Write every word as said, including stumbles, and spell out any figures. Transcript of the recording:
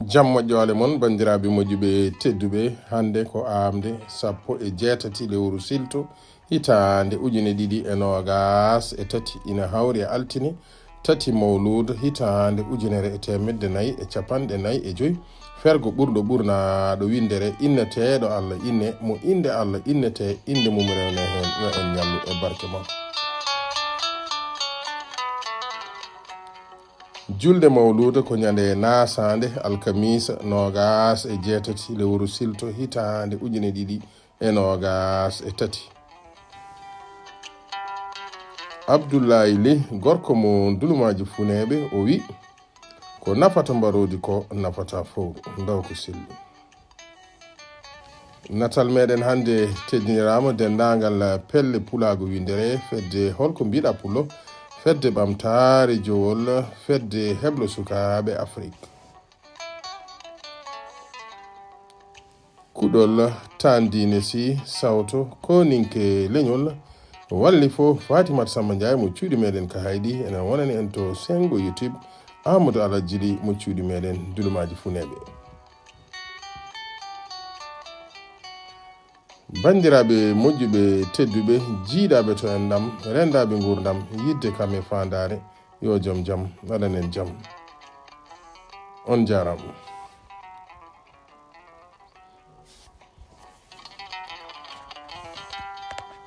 Jam moƴƴo ale mon, banndiraaɓe moƴƴuɓe tedduɓe. Hannde ko aamde sappo e jeetati lewru silto, hitaande ujine ɗiɗi e noogaas e tati, ina hawri e altine tati mawluud, hitaande ujunere e teemedde nayi e capanɗe nayi e joy. Fergo ɓurɗo ɓurnaaɗo winndere, inneteeɗo Allah inne, mo innde Allah innetee, innde mum rewne heen, yo en ñallu e barke makko. Julde mawluuda ko ñande naasaande, alkamiisa noogaas e jeetati lewru silto, hitaande ujine ɗiɗi e noogaas e tati. Abdullahi Li, gorko mo Dulumaaji Funeeɓe, o wi: "Ko nafata mbaroodi ko nafata fowru." Ndaw ko selli. Natal meɗen hannde teddiniraama denndaangal pelle pulaagu winndere, fedde Holko Mbiɗa Pullo, fedde Ɓamtaare Jowol, fedde Heblo Sukaaɓe Afrik. Kuɗol Tandiine Sy, sawto Koninke Leñol, walli fof Fatimat Samba Ndiaye mo cuuɗi meɗen ka Hayɗi, enen wonani en to senngo YouTube, Amadou Alhaji Li mo cuuɗi meɗen Dulumaaji Funeeɓe. Banndiraaɓe moƴƴuɓe tedduɓe, jiiɗaaɓe to enɗam, renndaaɓe nguurndam, yiɗde kam e faandaare, yo jom jam waɗan en jam. On njaaraama.